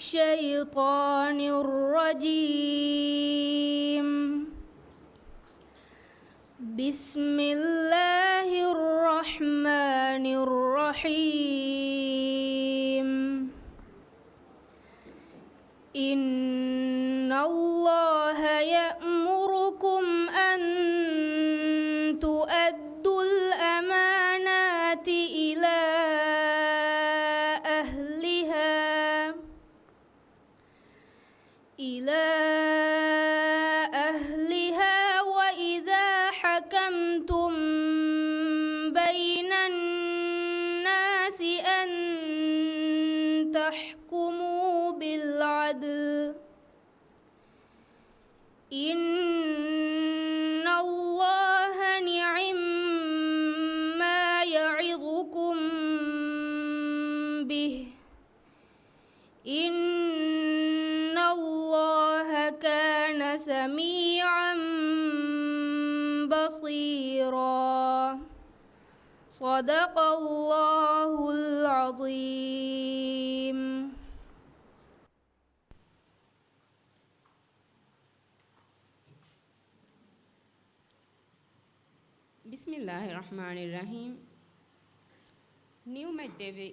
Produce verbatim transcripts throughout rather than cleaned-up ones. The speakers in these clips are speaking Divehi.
الشيطان الرجيم. بسم الله الرحمن الرحيم. إن الله يأمركم أن تؤدوا الأمانات إلى أهلها، إلى أهلها، وإذا حكمتم بين الناس أن تحكموا بالعدل، إن الله نعما يعظكم به، إن الله كان سميعا بصيرا. صدق الله العظيم. بسم الله الرحمن الرحيم. ނިޢުމަތް ދެއްވި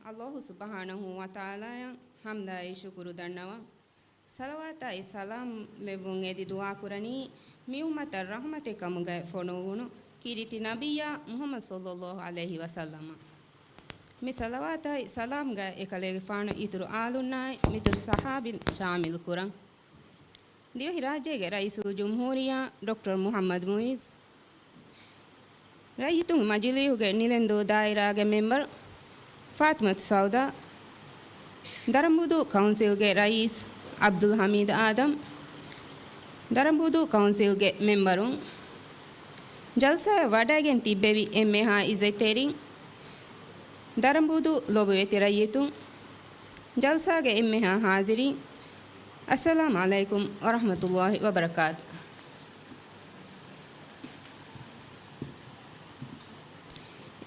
ﷲ ސުބްޙާނަހޫ ވަތަޢާލާއަށް ޙަމްދާއި ޝުކުރު ދަންނަވަން. ޞަލަވާތާއި ސަލާމް ލެއްވުން އެދި ދުޢާ ކުރަނީ މި އުއްމަތަށް ރަޙްމަތެއް ކަމުގައި ފޮނުއްވުނު ކީރިތި ނަބިއްޔާ މުޙައްމަދު ޞައްލައްލާހު ޢަލައިހި ވަސައްލަމަށް. މި ޞަލަވާތާއި ސަލާމްގައި އެކަލޭގެފާނު އިތުރު އާލުންނާއި މިތުރު ޞަޙާބީން ޝާމިލު ކުރަން. ދިވެހިރާއްޖޭގެ ރައީސުލްޖުމްހޫރިއްޔާ ޑޮކްޓަރ މުޙައްމަދު މުޢިއްޒު، ރައްޔިތުންގެ މަޖިލީހުގެ ނިލެންދޫ ދާއިރާގެ މެމްބަރު ފާތިމަތު ސައުދާ، ދަރަނބުދޫ ކައުންސިލްގެ ރައީސް ޢަބްދުލް ޙަމީދު އާދަމް، ދަރަނބުދޫ ކައުންސިލްގެ މެމްބަރުން، ޖަލްސާއަށް ވަޑައިގެން ތިއްބެވި އެންމެހާ އިއްޒަތްތެރިން، ދަރަނބުދޫ ލޮބުވެތި ރައްޔިތުން، ޖަލްސާގެ އެންމެހާ ޙާޟިރީން، އައްސަލާމް ޢަލައިކުމް ވަރަޙްމަތުﷲ ވަބަރަކާތު.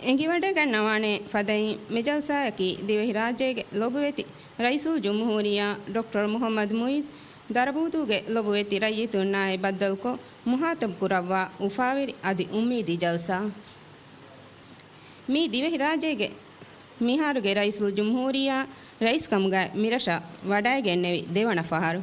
އެނގިވަޑައިގަންނަވާނެ ފަދައިން މި ޖަލްސާއަކީ ދިވެހިރާއްޖޭގެ ލޮބުވެތި ރައީސުލްޖުމްހޫރިއްޔާ ޑޮކްޓަރ މުޙައްމަދު މުޢިއްޒު ދަރަނބުދޫގެ ލޮބުވެތި ރައްޔިތުންނާއި ބައްދަލުކޮށް މުޚާޠަބު ކުރައްވާ އުފާވެރި އަދި އުއްމީދީ ޖަލްސާ. މީ ދިވެހިރާއްޖޭގެ މިހާރުގެ ރައީސުލްޖުމްހޫރިއްޔާ ރައީސްކަމުގައި މިރަށަށް ވަޑައިގެންނެވި ދެވަނަ ފަހަރު.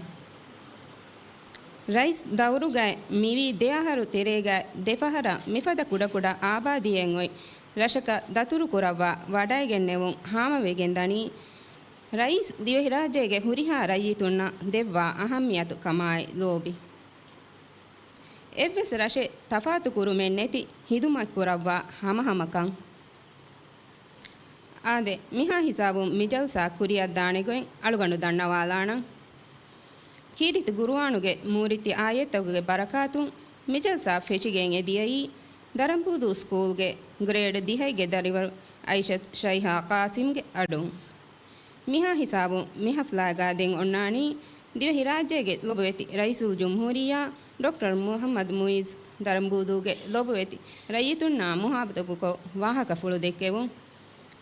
ރައީސް ދައުރުގައި މިވީ ދެއަހަރު ތެރޭގައި ދެފަހަރަށް މިފަދަ ކުޑަކުޑަ އާބާދީއެއް އޮތް ރަށަކަށް ދަތުރުކުރައްވާ ވަޑައިގެންނެވުން ހާމަވެގެން ދަނީ، ރައީސް ދިވެހިރާއްޖޭގެ ހުރިހާ ރައްޔިތުންނަށް ދެއްވާ އަހައްމިޔަތު ކަމާއި ލޯބި. އެއްވެސް ރަށެއް ތަފާތުކުރުމެއް ނެތި ހިދުމަތްކުރައްވާ ހަމަހަމަކަން. އާދެ، މިހާ ހިސާބުން މި ޖަލްސާ ކުރިއަށްދާނެ ގޮތް އަޅުގަނޑު ދަންނަވާލާނަން. ކީރިތި ގުރުއާނުގެ މޫރިތި އާޔަތްތަކުގެ ބަރަކާތުން މި ޖަލްސާ ފެށިގެން އެދިޔައީ ދަރަނބޫދޫ ސްކޫލްގެ ގްރޭޑް ދިހައިގެ ދަރިވަރު އައިޝަތު ޝައިހާ ޤާސިމްގެ އަޑުން. މިހާ ހިސާބުން މި ހަފްލާގަ ދެން އޮންނާނީ ދިވެހިރާއްޖޭގެ ލޮބުވެތި ރައީސުލްޖުމްހޫރިއްޔާ ޑޮކްޓަރ މުޙައްމަދު މުޢިއްޒު ދަރަނބޫދޫގެ ލޮބުވެތި ރައްޔިތުންނާ މުޚާޠަބުކޮށް ވާހަކަފުޅު ދެއްކެވުން.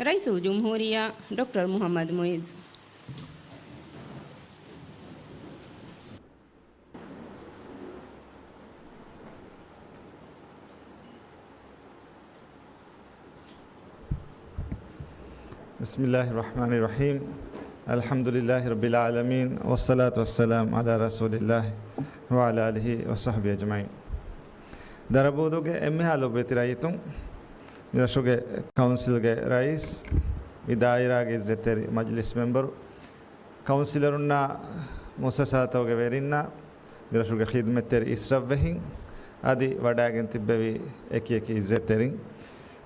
ރައީސުލްޖުމްހޫރިއްޔާ ޑޮކްޓަރ މުޙައްމަދު މުޢިއްޒު. بسم الله الرحمن الرحيم. الحمد لله رب العالمين، والصلاة والسلام على رسول الله وعلى آله وصحبه أجمعين. ދަރަނބޫދޫގެ އެންމެހާ ލޮބުވެތި ރައްޔިތުން، މިރަށުގެ ކައުންސިލްގެ ރައީސް، މި ދާއިރާގެ އިއްޒަތްތެރި މަޖިލިސް މެމްބަރު، ކައުންސިލަރުންނާ، މުއައްސަސާތަކުގެ ވެރިންނާ، މިރަށުގެ ޚިދުމަތްތެރި އިޝްރަފްވެހިން، އަދި ވަޑައިގެން ތިއްބެވި އެކި އެކި އިއްޒަތްތެރިން،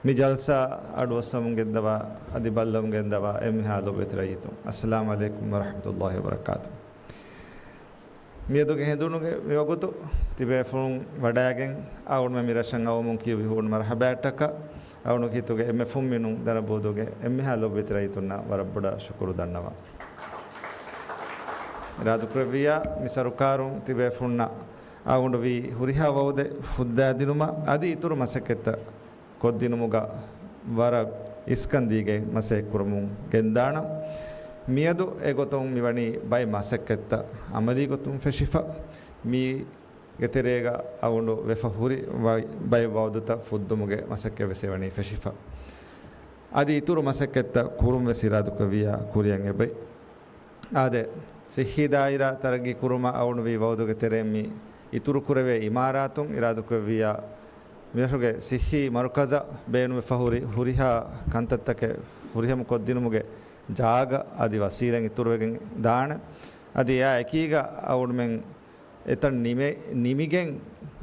މި ޖަލްސާ އަޑުއައްސަމުން ގެންދަވާ، އަދި ބައްލަމުން ގެންދަވާ އެންމެހާ ލޮބުވެތި ރައްޔިތުން، އައްސަލާމް ޢަލައިކުމް ވަރަޙްމަތުﷲ ވަބަރަކާތު. މިއަދުގެ ހެނދުނުގެ މިވަގުތު ތިބޭފުޅުން ވަޑައިގެން އަޅުގަނޑުމެން މިރަށަށް އައުމުން ކިޔުއްވި ހޫނު މަރުޙަބާއަށްޓަކާ، އަޅުގަނޑު ކީރިތި އެންމެ ފުންމިނުން ދަރަނބޫދޫގެ އެންމެހާ ލޮބުވެތި ރައްޔިތުންނަށް ވަރަށް ބޮޑަށް ޝުކުރު ދަންނަވަން. އިރާދަކުރެއްވިއްޔާ، މި ސަރުކާރުން ތިބޭފުޅުންނަށް އަޅުގަނޑު ވީ ހުރިހާ ވައުދެއް ފުއްދާދިނުމަށް އަދި އިތުރު މަސައްކަތްތައް ކޮށްދިނުމުގަ ވަރަށް އިސްކަން ދީގެން މަސައްކަތްކުރަމުން ގެންދާނަން. މިއަދު އެގޮތުން މިވަނީ ބައެއް މަސައްކަތްތައް އަމަލީ ގޮތުން ފެށިފަ. މީގެ ތެރޭގަ އަޅުގަނޑު ވެފަ ހުރި ބައި-، ބައެއް ވައުދުތައް ފުއްދުމުގެ މަސައްކަތް ވެސް އެވަނީ ފެށިފަ. އަދި އިތުރު މަސައްކަތްތައް ކުރުން ވެސް އިރާދަކުރެއްވިއްޔާ ކުރިއަށް އެބައި. އާދެ، ސިއްހީ ދާއިރާ ތަރައްގީ ކުރުމަށް އަޅުގަނޑު ވީ ވައުދުގެ ތެރެއިން މި އިތުރު ކުރެވޭ އިމާރާތުން އިރާދަކުރެއްވިއްޔާ، މިރަށުގެ ސިއްހީ މަރުކަޒަށް ބޭނުންވެފަ ހުރި ހުރިހާ ކަންތައްތަކެއް ފުރިހަމަ ކޮށްދިނުމުގެ ޖާގަ އަދި ވަސީލަތް އިތުރުވެގެން ދާނެ. އަދި އެއާ އެކީގަ އަޅުގަނޑުމެން އެތަން ނިމެ-، ނިމިގެން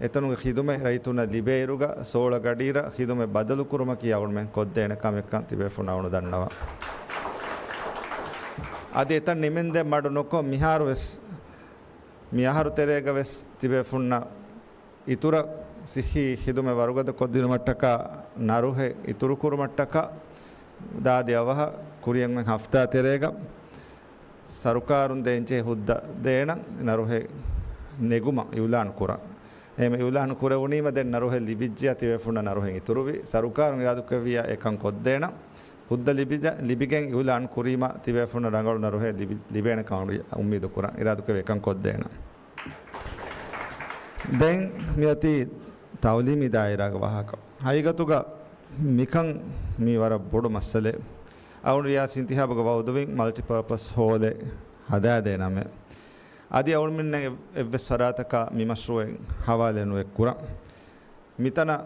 އެތަނުގެ ޚިދުމަތް ރައްޔިތުންނަށް ލިބޭއިރުގަ ސޯޅަ ގަޑިއިރަށް ޚިދުމަތް ބަދަލު ކުރުމަކީ އަޅުގަނޑުމެން ކޮށްދޭނެ ކަމެއްކަން ތިބޭފުން އަޅުގަނޑު ދަންނަވަން. އަދި އެތަން ނިމެންދެން މަޑު ނުކޮށް މިހާރު ވެސް، މި އަހަރު ތެރޭގަ ވެސް ތިބޭފުންނަށް އިތުރަށް ސިއްހީ ޚިދުމަތް ވަރުގަދަ ކޮށްދިނުމަށްޓަކާ ނަރުހެއް އިތުރު ކުރުމަށްޓަކާ ދާދި އަވަހަށް ކުރިއަށް އޮތް ހަފްތާ ތެރޭގަ ސަރުކާރުން ދޭންޖެހޭ ހުއްދަ ދޭނަން ނަރުހެއް ނެގުމަށް އިއުލާން ކުރަން. އެހެން އިއުލާން ކުރެވުނީމަ ދެން ނަރުހެއް ލިބިއްޖެޔާ ތިބޭފުންނަށް ނަރުހެއް އިތުރުވި. ސަރުކާރުން އިރާދަކުރެއްވިއްޔާ އެކަން ކޮށްދޭނަން. ހުއްދަ ލިބި-، ލިބިގެން އިއުލާން ކުރީމަ ތިބޭފުންނަށް ރަނގަޅު ނަރުހެއް ލިބި-، ލިބޭނެ ކަމަށް އުއްމީދު ކުރަން. އިރާދަކުރެއްވިއްޔާ އެކަން ކޮށްދޭނަން. ދެން މިއޮތީ ތައުލީމީ ދާއިރާގެ ވާހަކަ. ހަގީގަތުގަ މިކަން މީ ވަރަށް ބޮޑު މައްސަލައެއް. އަޅުގަނޑު ރިޔާސީ އިންތިހާބުގަ ވައުދުވިން މަލްޓިޕާޕަސް ހޯލެއް ހަދާދޭނަމޭ. އަދި އަޅުގަނޑުމެންނަށް އެއް-، އެއްވެސް ފަރާތަކާ މި މަޝްރޫއެއް ހަވާލެއް ނުވެ ކުރަން. މިތަނަށް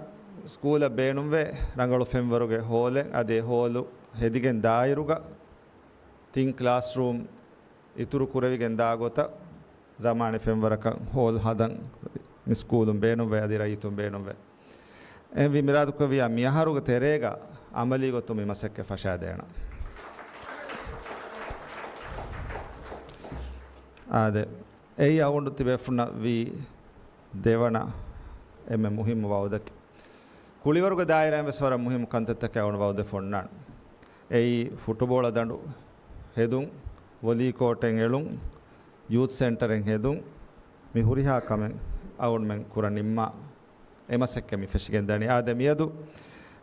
ސްކޫލަށް ބޭނުންވޭ ރަނގަޅު ފެންވަރުގެ ހޯލެއް. އަދި އެ ހޯލު ހެދިގެން ދާއިރުގަ ތިން ކްލާސްރޫމް އިތުރު ކުރެވިގެން ދާ ގޮތަށް ޒަމާނީ ފެންވަރަކަށް ހޯލް ހަދަން މި ސްކޫލުން ބޭނުންވޭ، އަދި ރައްޔިތުން ބޭނުންވޭ. އެހެންވީމަ އިރާދަކުރެއްވިއްޔާ މިއަހަރުގެ ތެރޭގަ އަމަލީ ގޮތުން މި މަސައްކަތް ފަށާދޭނަން. އާދެ، އެއީ އަޅުގަނޑު ތިބޭފުންނަށް ވީ ދެވަނަ އެންމެ މުހިއްމު ވައުދަކީ. ކުޅިވަރުގެ ދާއިރާއިން ވެސް ވަރަށް މުހިއްމު ކަންތައްތަކެއް އަޅުގަނޑު ވައުދެއް ފޮންނާނެ. އެއީ ފުޓުބޯޅަ ދަނޑު ހެދުން، ވޮލީ ކޯޓެއް އެޅުން، ޔޫތް ސެންޓަރެއް ހެދުން، މި ހުރިހާ ކަމެއް އަޅުގަނޑުމެން ކުރަން ނިންމާ އެ މަސައްކަތް މި ފެށިގެން ދަނީ. އާދެ، މިއަދު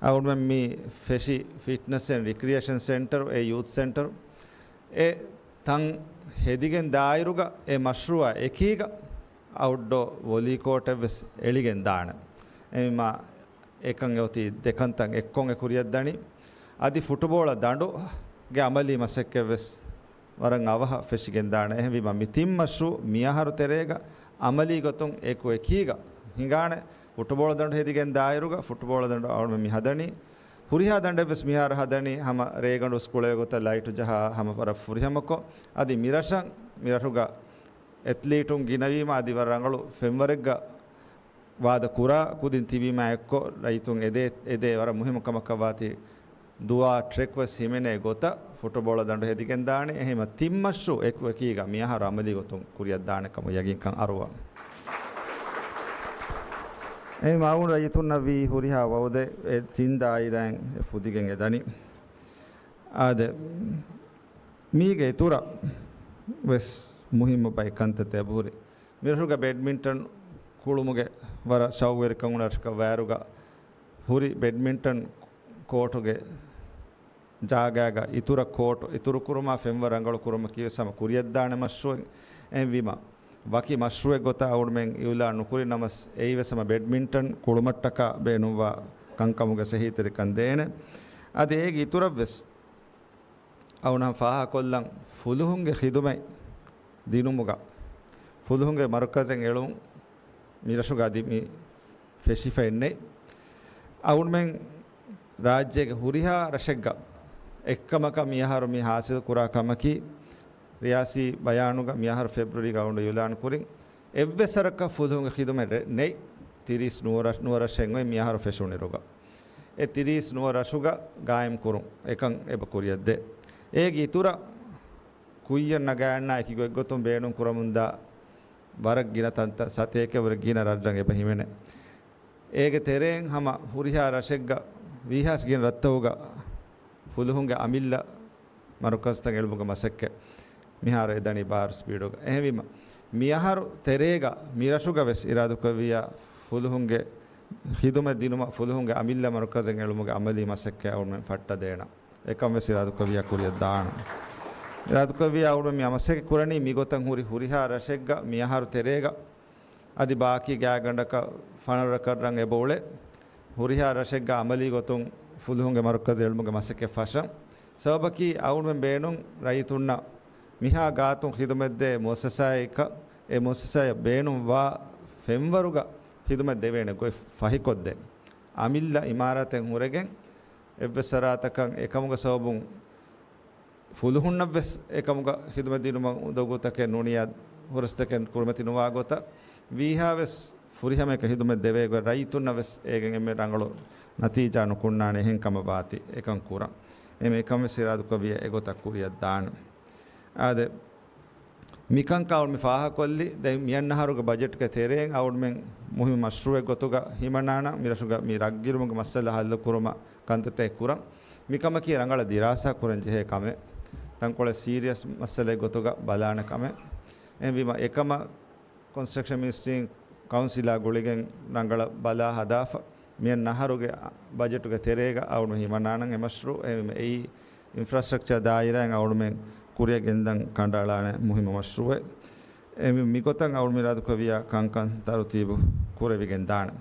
އަޅުގަނޑުމެން މި ފެށި ފިޓްނަސް އެންޑް ރިކްރިއޭޝަން ސެންޓަރު، އެ ޔޫތް ސެންޓަރު، އެ ތަން ހެދިގެން ދާއިރުގަ އެ މަޝްރޫއާ އެކީގަ އައުޓްޑޯ ވޮލީ ކޯޓެއް ވެސް އެޅިގެން ދާނެ. އެހެންވީމަ އެކަން އޮތީ ދެކަންތައް އެއްކޮށް އެ ކުރިއަށް ދަނީ. އަދި ފުޓުބޯޅަ ދަނޑުގެ އަމަލީ މަސައްކަތް ވެސް ވަރަށް އަވަހަށް ފެށިގެން ދާނެ. އެހެންވީމަ މި ތިން މަޝްރޫއު މިއަހަރު ތެރޭގަ އަމަލީ ގޮތުން އެކު އެކީގަ ހިނގާނެ. ފުޓުބޯޅަ ދަނޑު ހެދިގެން ދާއިރުގަ ފުޓުބޯޅަ ދަނޑު އަޅުމެން މި ހަދަނީ. ހުރިހާ ދަނޑެއް ވެސް މިހާރު ހަދަނީ ހަމަ ރޭގަނޑު ސްކޫލެއް ގޮތަށް ލައިޓު ޖަހާ ހަމަ ވަރަށް ފުރިހަމަކޮށް. އަދި މިރަށަށް، މިރަށުގަ އެތްލީޓުން ގިނަވީމަ އަދި ވަރަށް ރަނގަޅު ފެންވަރެއްގަ ވާދަ ކުރާ ކުދިން ތިބީމާ އެއްކޮށް ރައްޔިތުން އެދޭ، އެދޭ ވަރަށް މުހިއްމު ކަމަކަށް ވާތީ ދުޢާ ޓްރެކް ވެސް ހިމެނޭ ގޮތަށް ފުޓުބޯޅަ ދަނޑު ހެދިގެން ދާނެ. އެހެންވީމަ ތިން މަޝްރޫއު އެކު އެކީގަ މިއަހަރު އަމަލީ ގޮތުން ކުރިއަށް ދާނެ ކަމަށް ޔަގީންކަން އަރުވާ. އެހެންވީމަ އަޅުގަނޑު ރައްޔިތުންނަށް ވީ ހުރިހާ ވައުދެއް އެ ތިން ދާއިރާއިން އެ ފުދިގެން އެ ދަނީ. އާދެ، މީގެ އިތުރަށް ވެސް މުހިއްމު ބައެއް ކަންތައްތައް އެބަހުރި. މިރަށުގަ ބެޑްމިންޓަން ކުޅުމުގެ ވަރަށް ޝައުގުވެރިކަން އުޅުނު ރަށަކަށް ވާއިރުގަ ހުރި ބެޑްމިންޓަން ކޯޓުގެ ޖާގާގަ އިތުރަށް ކޯޓު އިތުރުކުރުމާ ފެންވަރު ރަނގަޅު ކުރުމަކީ ވެސް ހަމަ ކުރިއަށްދާނެ މަޝްރޫއެއް. އެހެންވީމަ ވަކި މަޝްރޫއެއް ގޮތަށް އަޅުގަނޑުމެން އިއުލާން ނުކުރި ނަމަވެސް، އެއީ ވެސް ހަމަ ބެޑްމިންޓަން ކުޅުމަށްޓަކާ ބޭނުންވާ ކަންކަމުގެ އެހީތެރިކަން ދޭނެ. އަދި އޭގެ އިތުރަށް ވެސް އަޅުގަނޑު ފާހަގަކޮށްލަން، ފުލުހުންގެ ޚިދުމަތް ދިނުމުގަ ފުލުހުންގެ މަރުކަޒެއް އެޅުން މިރަށުގަ އަދި މި ފެށިފައެއް ނެތް. އަޅުގަނޑުމެން ރާއްޖޭގެ ހުރިހާ ރަށެއްގަ އެއްކަމަކަށް މިއަހަރު މި ހާސިލް ކުރާ ކަމަކީ، ރިޔާސީ ބަޔާނުގަ މިއަހަރު ފެބްރުއަރީގަ އަޅުގަނޑު އިއުލާން ކުރިން، އެއްވެސް ވަރަކަށް ފުލުހުންގެ ޚިދުމަތް ރެ-، ނެތް. ތިރީސް ނުވަ ރަށް-، ނުވަ ރަށެއް އޮތް މިއަހަރު ފެށުނުއިރުގަ. އެ ތިރީސް ނުވަ ރަށުގަ ގާއިމް ކުރުން އެކަން އެބަ ކުރިއަށްދޭ. އޭގެ އިތުރަށް ކުއްޔަށް ނަގާ އަންނާ އެކި ގޮތްގޮތުން ބޭނުން ކުރަމުންދާ ވަރަށް ގިނަ ތަންތަން ސަތޭކަވަރަށް ގިނަ ރަށްރަށް އެބަ ހިމެނޭ. އޭގެ ތެރެއިން ހަމަ ހުރިހާ ރަށެއްގަ ވީހާވެސް ގިނަ ރަށްތަކުގަ ފުލުހުންގެ އަމިއްލަ މަރުކަޒުތައް އެޅުމުގެ މަސައްކަތް މިހާރު އެދަނީ ބާރު ސްޕީޑުގަ. އެހެންވީމަ، މިއަހަރު ތެރޭގަ މިރަށުގަ ވެސް އިރާދަކުރެއްވިއްޔާ ފުލުހުންގެ ޚިދުމަތް ދިނުމަށް ފުލުހުންގެ އަމިއްލަ މަރުކަޒެއް އެޅުމުގެ އަމަލީ މަސައްކަތް އަޅުގަނޑުމެން ފައްޓަދޭނަން. އެކަން ވެސް އިރާދަކުރެއްވިއްޔާ ކުރިއަށް ދާނަން. އިރާދުކުރެއްވިއްޔާ އަޅުގަނޑުމެން މި އަމަސަކެއް ކުރަނީ މިގޮތަށް ހުރި ހުރިހާ ރަށެއްގަ މިއަހަރު ތެރޭގަ އަދި ބާކީ ގާތްގަނޑަކަށް ފަނަރަ ރަށްރަށް އެބަ އުޅޭ ހުރިހާ ރަށެއްގަ އަމަލީ ގޮތުން ފުލުހުންގެ މަރުކަޒު އިލްމުގެ މަސައްކަތް ފަށަން. ސަބަބަކީ އަޅުގަނޑުމެން ބޭނުން ރައްޔިތުންނަށް މިހާ ގާތުން ޚިދުމަތްދޭ މުއައްސަސާއެއްކަ، އެ މުއައްސަސާއަށް ބޭނުންވާ ފެންވަރުގަ ޚިދުމަތް ދެވޭނެ ގޮތް ފަހިކޮށްދޭން. އަމިއްލަ އިމާރާތެއް ހުރެގެން އެއްވެސް ފަރާތަކަށް އެކަމުގެ ސަބަބުން ފުލުހުންނަށްވެސް އެކަމުގަ ޚިދުމަތްދިނުމަށް އުނދަގޫތަކެއް ނޫނިއްޔާ ހުރަސްތަކެއް ކުރިމަތި ނުވާ ގޮތަށް ވީހާވެސް ފުރިހަމައަކަށް ޚިދުމަތް ދެވޭ ގޮތް ރައްޔިތުންނަށްވެސް އޭގެން އެންމެ ރަނގަޅު ނަތީޖާ ނުކުންނާނެ އެހެން ކަމަށް ވާތީ އެކަން ކުރަން. އެމެ އެކަންވެސް އިރާދުކޮށްވިއްޔާ އެގޮތަށް ކުރިއަށް ދާނެ. އާދެ، މިކަންކަން އަޅުގަނޑު މި ފާހަގަކޮށްލީ ދެން މިއަންނަ އަހަރުގެ ބަޖެޓްގެ ތެރެއިން އަޅުގަނޑުމެން މުހިއްމު މަޝްރޫއެއް ގޮތުގަ ހިމަނާނަން މިރަށުގަ މި ރަށްގިރުމުގެ މައްސަލަ ހައްލުކުރުމަށް ކަންތައްތައް ކުރަން. މިކަމަކީ ރަނގަޅަށް ދިރާސާ ކުރަން ޖެހޭ ކަމެއް. ތަންކޮޅެއް ސީރިއަސް މައްސަލައެއް ގޮތުގަ ބަލާނެ ކަމެއް. އެހެންވީމަ އެކަމަށް ކޮންސްޓްރަކްޝަން މިނިސްޓްރީން ކައުންސިލާ ގުޅިގެން ރަނގަޅަށް ބަލާ ހަދާފަ، މިއަންނަ އަހަރުގެ ބަޖެޓުގެ ތެރޭގަ އަޅުގަނޑު ހިމަނާނަން އެ މަޝްރޫއު. އެ، އެއީ އިންފްރާސްޓްރަކްޗާ ދާއިރާއިން އަޅުގަނޑުމެން ކުރިއަށް ގެންދަން ކަނޑައަޅާނެ މުހިއްމު މަޝްރޫއެއް. އެ، މި، މިގޮތަށް އަޅުގަނޑު އިރާދަކުރެއްވިއްޔާ ކަންކަން ތަރުތީބު ކުރެވިގެން ދާނެ.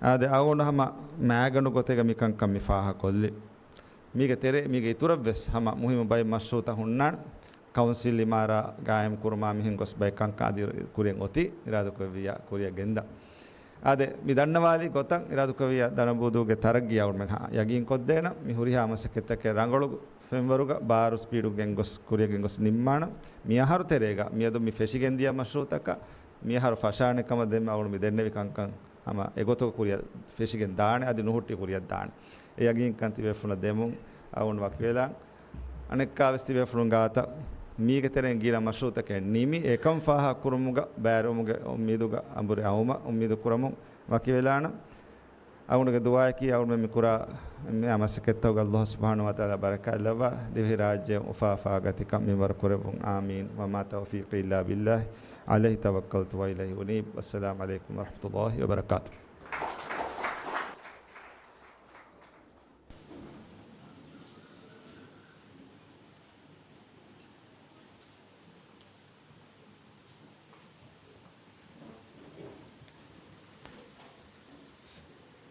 އާދެ، އަޅުގަނޑު ހަމަ މައިގަނޑު ގޮތެއްގަ މިކަންކަން މި ފާހަގަކޮށްލީ. މީގެ ތެރޭ، މީގެ އިތުރަށްވެސް ހަމަ މުހިއްމު ބައެއް މަޝްރޫއުތައް ހުންނާނެ. ކައުންސިލް އިމާރާ ގާއިމް ކުރުމާ މިހެން ގޮސް ބައެއް ކަންކަން އަދި ކުރިއަށް އޮތީ، އިރާދަކުރެއްވިއްޔާ ކުރިއަށް ގެންދަން. އާދެ، މި ދަންނަވާލި ގޮތަށް އިރާދަކުރެއްވިއްޔާ ދަރަނބޫދޫގެ ތަރައްގީ އަޅުގަނޑުމެން ހަ-، ޔަގީންކޮށްދޭނަން. މި ހުރިހާ މަސައްކަތްތަކެއް ރަނގަޅު ފެންވަރުގަ ބާރު ސްޕީޑު ގެންގޮސް ކުރިއަށް ގެންގޮސް ނިންމާނަން. މި އަހަރު ތެރޭގަ މިއަދު މި ފެށިގެންދިޔަ މަޝްރޫއުތަކަށް މި އަހަރު ފަށާނެ ކަމަށް ދެންމެ އަޅުގަނޑު މި ދެންނެވި ކަންކަން ހަމަ އެގޮތަށް ކުރިއަށް ފެށިގެން ދާނެ، އަދި ނުހުއްޓި ކުރިއަށް ދާނެ. އެ ޔަގީންކަން ތިބޭފުޅުންނަށް ދެމުން އަޅުގަނޑު ވަކިވެލާން. އަނެއްކާވެސް ތިބޭފުޅުން ގާތަށް މީގެ ތެރެއިން ގިނަ މަޝްރޫއުތަކެއް ނިމި، އެކަން ފާހަގަކުރުމުގަ ބައިވެރިވުމުގެ އުއްމީދުގަ އަނބުރި އައުމަށް އުއްމީދު ކުރަމުން ވަކިވެލާނަން. އަޅުގަނޑުގެ ދުޢާއަކީ އަޅުގަނޑުމެން މިކުރާ އެންމެހާ މަސައްކަތްތަކުގަ އައްލާހު ސުބްޙާނަހު ވަތަޢާލާ ބަރަކާތްލައްވާ، ދިވެހިރާއްޖެ އުފާ އުފާގަތިކަން މިންވަރު ކުރެއްވުން. އާމީން. وما توفيقي إلا بالله، عليه توكلت وإليه أنيب. والسلام عليكم ورحمة الله وبركاته.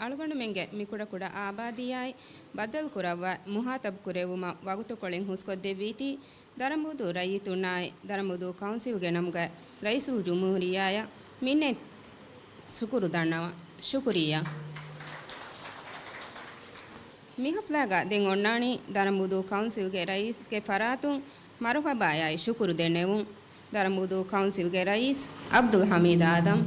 އަޅުގަނޑުމެންގެ މި ކުޑަކުޑަ އާބާދީއާއި ބައްދަލުކުރައްވާ މުހާތަބު ކުރެއްވުމަށް ވަގުތުކޮޅެއް ހުސްކޮށްދެއްވީތީ، ދަރަނބޫދޫ ރައްޔިތުންނާއި ދަރަނބޫދޫ ކައުންސިލްގެ ނަމުގައި ރައީސުލްޖުމްހޫރިއްޔާއަށް މިންނެތް ޝުކުރު ދަންނަވަން. ޝުކުރިއްޔާ. މި ހަފްލާގަ ދެން އޮންނާނީ ދަރަނބޫދޫ ކައުންސިލްގެ ރައީސްގެ ފަރާތުން މަރުޙަބާއާއި ޝުކުރު ދެންނެވުން. ދަރަނބޫދޫ ކައުންސިލްގެ ރައީސް ޢަބްދުލް ޙަމީދު އާދަމް.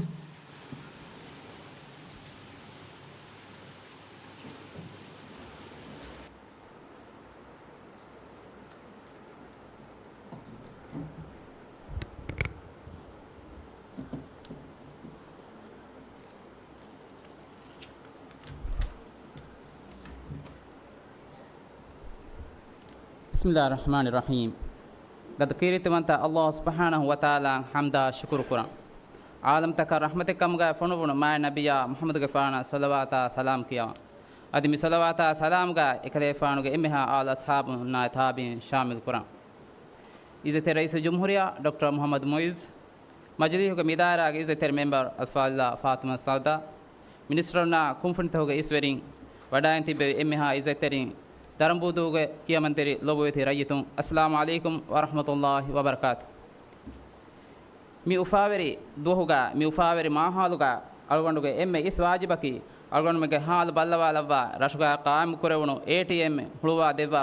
بسم الله الرحمن الرحيم. ގަދަ ކީރިތިވަންތަ އައްލާހު ސުބްޙާނަހު ވަތަޢާލާ ޙަމްދާ ޝުކުރު ކުރަން. ޢާލަމްތަކަށް ރަޙްމަތެއް ކަމުގައި ފޮނުވުނު މާތް ނަބިއްޔާ މުޙައްމަދުގެފާނަށް ޞަލަވާތާ ސަލާމް ކިޔަވަން. އަދި މި ޞަލަވާތާ ސަލާމްގައި އެކަލޭފާނުގެ އެންމެހާ އާލު އަޞްޙާބުންނާއި ތާބިޢީން ޝާމިލް ކުރަން. އިއްޒަތްތެރި ރައީސުލްޖުމްހޫރިއްޔާ ޑޮކްޓަރ މުޙައްމަދު މުޢިއްޒު، މަޖިލީހުގެ މިދާއިރާގެ އިއްޒަތްތެރި މެމްބަރު އަލްފާޟިލާ ފާޠިމަތު ސަޢުދާ، މިނިސްޓަރުންނާ ކުންފުނިތަކުގެ އިސްވެރިން، ވަޑައިން ތިއްބެވި އެންމެހާ އިއްޒަތްތެރިން، ދަރަނބޫދޫގެ ކިޔަމަންތެރި ލޮބުވެތި ރައްޔިތުން، އައްސަލާމު ޢަލައިކުމް ވަރަޙްމަތުﷲި ވަބަރަކާތު. މި އުފާވެރި ދުވަހުގަ، މި އުފާވެރި މާހައުލުގަ، އަޅުގަނޑުގެ އެންމެ އިސް ވާޖިބަކީ، އަޅުގަނޑުމެންގެ ހާލު ބައްލަވާލައްވާ، ރަށުގަ ޤާއިމު ކުރެވުނު އޭޓީއެމް ހުޅުވާ ދެއްވާ،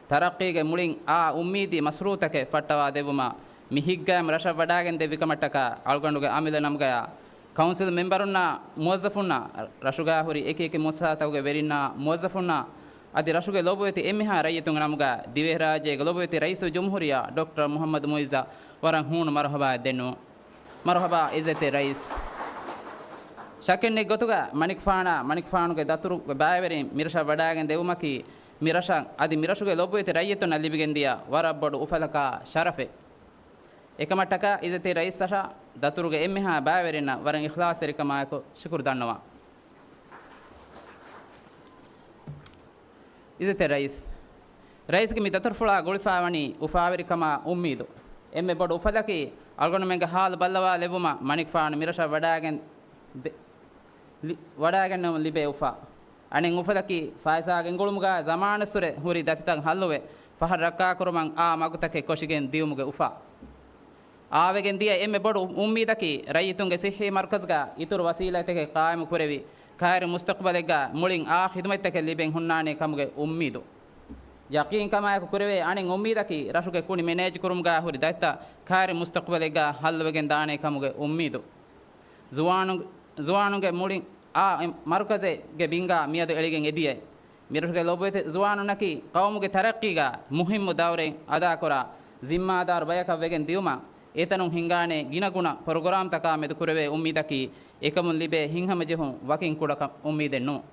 ތަރައްޤީގެ މުޅިން އާ އުއްމީދީ މަސްރޫއުތަކެއް ފައްޓަވާ ދެއްވުމަށް، މި ހިތްގައިމު ރަށަށް ވަޑާގެން ދެއްވި ކަމަށްޓަކާ، އަޅުގަނޑުގެ އަމިއްލަ ނަމުގަޔާ، ކައުންސިލް މެމްބަރުންނާ މުވައްޒަފުންނާ، ރަށުގަ ހުރި އެކި އެކި މުއައްސަސާތަކުގެ ވެރިންނާ މުވައްޒަފުންނާ، އަދި ރަށުގެ ލޮބުވެތި އެންމެހާ ރައްޔިތުންގެ ނަމުގަ ދިވެހިރާއްޖޭގެ ލޮބުވެތި ރައީސުލްޖުމްހޫރިއްޔާ ޑޮކްޓަރ މުޙައްމަދު މުޢިއްޒަށް ވަރަށް ހޫނު މަރުޙަބާއެއް ދެންނެވުން. މަރުޙަބާ އިއްޒަތްތެރި ރައީސް. ޝައްކެއްނެތް ގޮތުގަ މަނިކުފާނާ، މަނިކުފާނުގެ ދަތުރުގެ ބައިވެރިން މިރަށަށް ވަޑާގެން ދެވުމަކީ މިރަށަށް އަދި މިރަށުގެ ލޮބުވެތި ރައްޔިތުންނަށް ލިބިގެންދިޔަ ވަރަށް ބޮޑު އުފަލަކާ ޝަރަފެއް. އެކަމަށްޓަކާ އިއްޒަތްތެރި ރައީސްއަށާ ދަތުރުގެ އެންމެހާ ބައިވެރިންނަށް ވަރަށް އިޚްލާޞްތެރިކަމާއެކު ޝުކުރު ދަންނަވަން. އިއްޒަތްތެރި ރައީސް، ރައީސްގެ މި ދަތުރުފުޅާ ގުޅިފައިވަނީ އުފާވެރިކަމާ އުއްމީދު. އެންމެ ބޮޑު އުފަލަކީ އަޅުގަނޑުމެންގެ ހާލު ބައްލަވާލެއްވުމަށް މަނިކުފާނު މިރަށަށް ވަޑާގެން ދެ-، ލި-، ވަޑާގެންނެވުން ލިބޭ އުފާ. އަނެއް އުފަލަކީ ފާއިސާ ގެންގުޅުމުގަ ޒަމާނުއްސުރެ ހުރި ދަތިތައް ހައްލުވެ، ފަހަރު ރައްކާކުރުމަށް އާ މަގުތަކެއް ކޮށިގެން ދިޔުމުގެ އުފާ. އާވެގެން ދިޔަ އެންމެ ބޮޑު އުއްމީދަކީ ރައްޔިތުންގެ ޞިއްޙީ މަރުކަޒުގަ އިތުރު ވަސީލަތްތަކެއް ޤާއިމު ކުރެވި، ކައިރި މުސްތަޤުބަލެއްގަ މުޅިން އާ ޚިދުމަތްތަކެއް ލިބެން ހުންނާނެ ކަމުގެ އުއްމީދު. ޔަޤީންކަމާއެކު ކުރެވޭ އަނެއް އުއްމީދަކީ ރަށުގެ ކުނި މެނޭޖް ކުރުމުގަ ހުރި ދަތިތައް ކައިރި މުސްތަޤުބަލެއްގަ ހައްލުވެގެން ދާނެ ކަމުގެ އުއްމީދު. ޒުވާނު-، ޒުވާނުންގެ މުޅިން އާ މަރުކަޒެއްގެ ބިންގާ މިއަދު އެޅިގެން އެދިޔައި. މިރަށުގެ ލޮބުވެތި ޒުވާނުންނަކީ ޤައުމުގެ ތަރައްޤީގަ މުހިއްމު ދައުރެއް އަދާކުރާ ޒިންމާދާރު ބަޔަކަށް ވެގެން ދިޔުމަށް އެތަނުން ހިންގާނެ ގިނަގުނަ ޕްރޮގްރާމްތަކާ މެދު ކުރެވޭ އުއްމީދަކީ އެކަމުން ލިބޭ ހިތްހަމަޖެހުން ވަކިން ކުޑަކަށް އުއްމީދެއް ނޫން.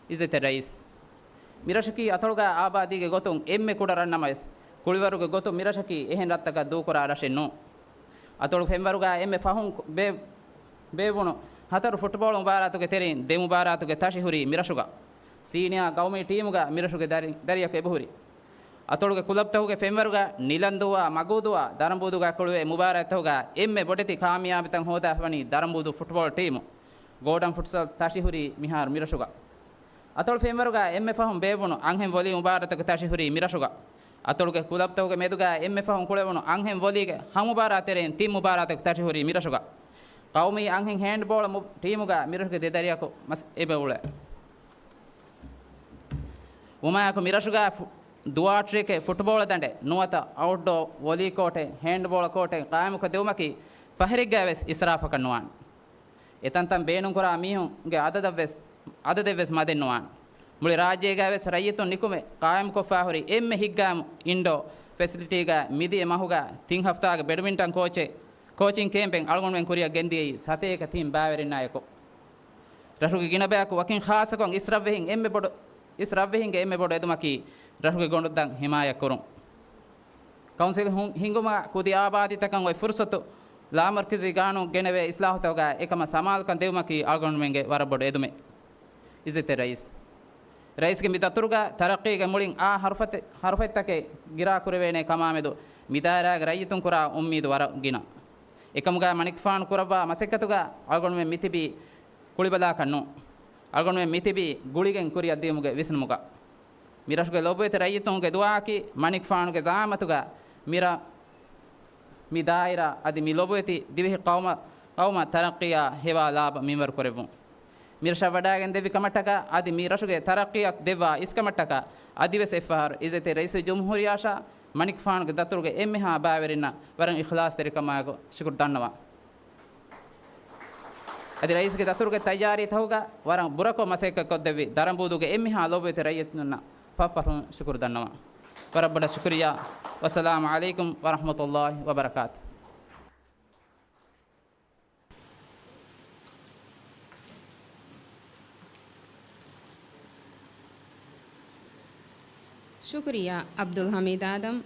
އިއްޒަތްތެރި ރައީސް، މިރަށަކީ އަތޮޅުގަ އާބާދީގެ ގޮތުން އެންމެ ކުޑަ ރަށް ނަމަވެސް، ކުޅިވަރުގެ ގޮތުން މިރަށަކީ އެހެން ރަށްތަކަށް ދޫކުރާ ރަށެއް ނޫން. އަތޮޅު ފެންވަރުގަ އެންމެ ފަހުން ބޭ-، ބޭއްވުނު ހަތަރު ފުޓްބޯޅަ މުބާރާތުގެ ތެރެއިން ދެ މުބާރާތުގެ ތަށި ހުރީ މިރަށުގަ. ސީނިއާ ގައުމީ ޓީމުގަ މިރަށުގެ ދަރި-، ދަރިއަކު އެބަހުރި. އަތޮޅުގެ ކުލަބްތަކުގެ ފެންވަރުގަ ނިލަންދޫއާ މަގޫދޫއާ ދަރަނބޫދޫގަ ކުޅެވޭ މުބާރާތްތަކުގަ އެންމެ ބޮޑެތި ކާމިޔާބިތައް ހޯދާފަވަނީ ދަރަނބޫދޫ ފުޓްބޯޅަ ޓީމު. ގޯޑަން ފުޓްސަލް ތަށި ހުރީ މިހާރު މިރަށުގަ. އަތޮޅު ފެންވަރުގަ އެންމެ ފަހުން ބޭއްވުނު އަންހެން ވޮލީ މުބާރާތަކު ތަށި ހުރީ މިރަށުގަ. އަތޮޅުގެ ކުލަބްތަކުގެ މެދުގަ އެންމެ ފަހުން ކުޅެވުނު އަންހެން ވޮލީގެ ހަ މުބާރާތް ތެރެއިން ތިން މުބާރާތަކު ތަށި ހުރީ މިރަށުގަ. ޤައުމީ އަންހެން ހޭންޑްބޯޅަ މު-، ޓީމުގަ މިރަށުގެ ދެ ދަރިއަކު މަސް އެބަ އުޅޭ. ވުމާއެކު މިރަށުގަ ފު-، ދުވާ ޓްރެކެއް، ފުޓްބޯޅަ ދަނޑެއް ނުވަތަ އައުޓްޑޯ ވޮލީ ކޯޓެއް، ހޭންޑްބޯޅަ ކޯޓެއް ޤާއިމުކޮށް ދެވުމަކީ ފަހަރެއްގައި ވެސް އިސްރާފަކަށް ނުވާނެ. އެތަންތަން ބޭނުންކުރާ މީހުންގެ އަދަދަށްވެސް، އަދަދެއްވެސް މަދެއް ނުވާނެ. މުޅި ރާއްޖޭގައިވެސް ރައްޔިތުން ނިކުމެ ޤާއިމުކޮށްފާ ހުރި އެންމެ ހިތްގައިމު އިންޑޯ ފެސިލިޓީގަ މިދިޔަ މަހުގަ ތިން ހަފްތާގެ ބެޑްމިންޓަން ކޯޗެއް، ކޯޗިން ކޭމްޕެއް އަޅުގަނޑުމެން ކުރިއަށް ގެންދިޔައީ ސަތޭކަ ތިން ބައިވެރިންނާއެކު. ރަށުގެ ގިނަ ބަޔަކު ވަކިން ޚާއްޞަކޮށް އިސް ރަށްވެހިން އެންމެ ބޮޑު، އިސް ރަށްވެހިންގެ އެންމެ ބޮޑު އެދުމަކީ ރަށުގެ ގޮނޑުދަން ހިމާޔަތްކުރުން. ކައުންސިލް ހު-، ހިންގުމަށް ކުދި އާބާދީތަކަށް އޮތް ފުރުސަތު ލާމަރުކަޒީ ގާނޫނު ގެނެވޭ އިސްލާހުތަކުގައި އެކަމަށް ސަމާލުކަން ދެވުމަކީ އަޅުގަނޑުމެންގެ ވަރަށް ބޮޑު އެދުމެއް. އިއްޒަތްތެރި ރައީސް، ރައީސްގެ މި ދަތުރުގަ ތަރައްޤީގެ މުޅިން އާ ހަރުފަތެ-، ހަރުފަތްތަކެއް ގިރާ ކުރެވޭނެ ކަމާމެދު މި ދާއިރާގެ ރައްޔިތުން ކުރާ އުއްމީދު ވަރަށް ގިނަ. އެކަމުގަ މަނިކުފާނު ކުރައްވާ މަސައްކަތުގަ އަޅުގަނޑުމެން މިތިބީ ކުޅިބަލާކަށް ނޫން. އަޅުގަނޑުމެން މިތިބީ ގުޅިގެން ކުރިއަށްދިޔުމުގެ ވިސްނުމުގަ. މިރަށުގެ ލޮބުވެތި ރައްޔިތުންގެ ދުޢާއަކީ މަނިކުފާނުގެ ޒަޢާމަތުގަ މިރަށް، މި ދާއިރާ އަދި މި ލޮބުވެތި ދިވެހި ޤައުމަށް، ޤައުމަށް ތަރައްޤީއާ ހެވާ ލާބަ މިންވަރު ކުރެއްވުން. މިރަށަށް ވަޑާގެން ދެއްވި ކަމަށްޓަކާ އަދި މި ރަށުގެ ތަރައްޤީއަށް ދެއްވާ އިސްކަމަށްޓަކާ އަދިވެސް އެއްފަހަރު އިއްޒަތްތެރި ރައީސް ޖުމްހޫރިއްޔާ މަނިކުފާނުގެ ދަތުރުގެ އެންމެހާ ބައިވެރިންނަށް ވަރަށް އިޚްލާޞްތެރިކަމާއެކު ޝުކުރު ދަންނަވަން. އަދި ރައީސްގެ ދަތުރުގެ ތައްޔާރީތަކުގަ ވަރަށް ބުރަކޮށް މަސައްކަތްކޮށްދެއްވި ދަރަނބޫދޫގެ އެންމެހާ ލޮބުވެތި ރައްޔިތުންނަށް ފަށްފަށުން ޝުކުރު ދަންނަވަން. ވަރަށް ބޮޑަށް ޝުކުރިއްޔާ. ވައްސަލާމު ޢަލައިކުމް ވަރަޙްމަތުﷲި ވަބަރަކާތު. ޝުކުރިއްޔާ ޢަބްދުލް ޙަމީދު އާދަމް.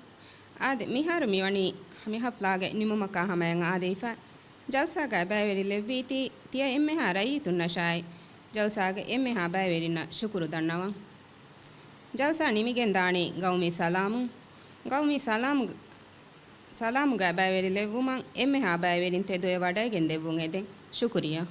އާދެ، މިހާރު މިވަނީ މި ޙަފްލާގެ ނިމުމަކާ ހަމަޔަށް އާދެވިފަ. ޖަލްސާގައި ބައިވެރި ލެއްވީތީ ތިޔަ އެންމެހާ ރައްޔިތުންނަށާއި، ޖަލްސާގެ އެންމެހާ ބައިވެރިންނަށް ޝުކުރު ދަންނަވަން. ޖަލްސާ ނިމިގެން ދާނީ ގައުމީ ސަލާމުން. ގައުމީ ސަލާމު، ސަލާމުގައި ބައިވެރި ލެއްވުމަށް އެންމެހާ ބައިވެރިން ތެދުވެ ވަޑައިގެން ދެއްވުން އެދެން. ޝުކުރިއްޔާ.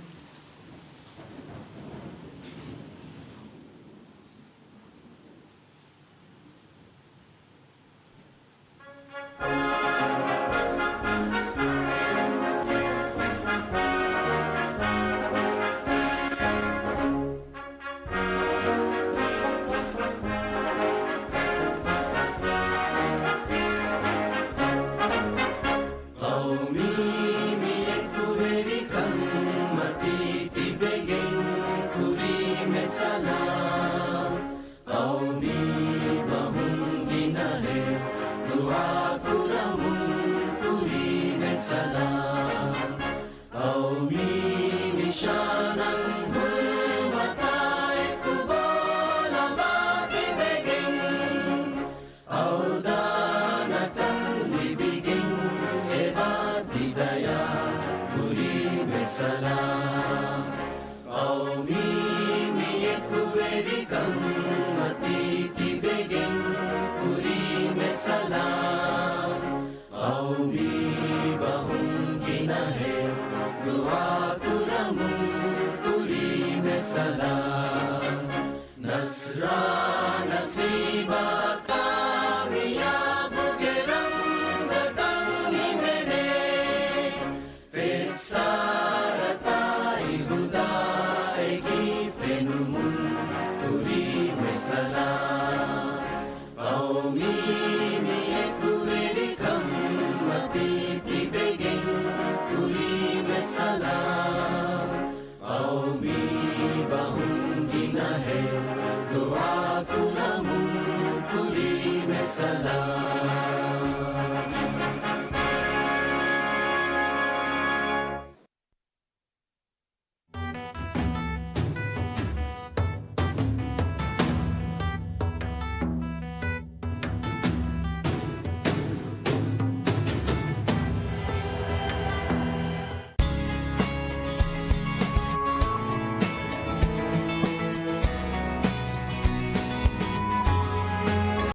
ޤައުމީ މި އެކުވެރިކަން މަތީ ތިބެގެން ކުރީމެ ސަލާމް. ޤައުމީ ބަހުން ގިނަހެއް ދުޢާ ކުރަމުން ކުރީމެ ސަލާމް.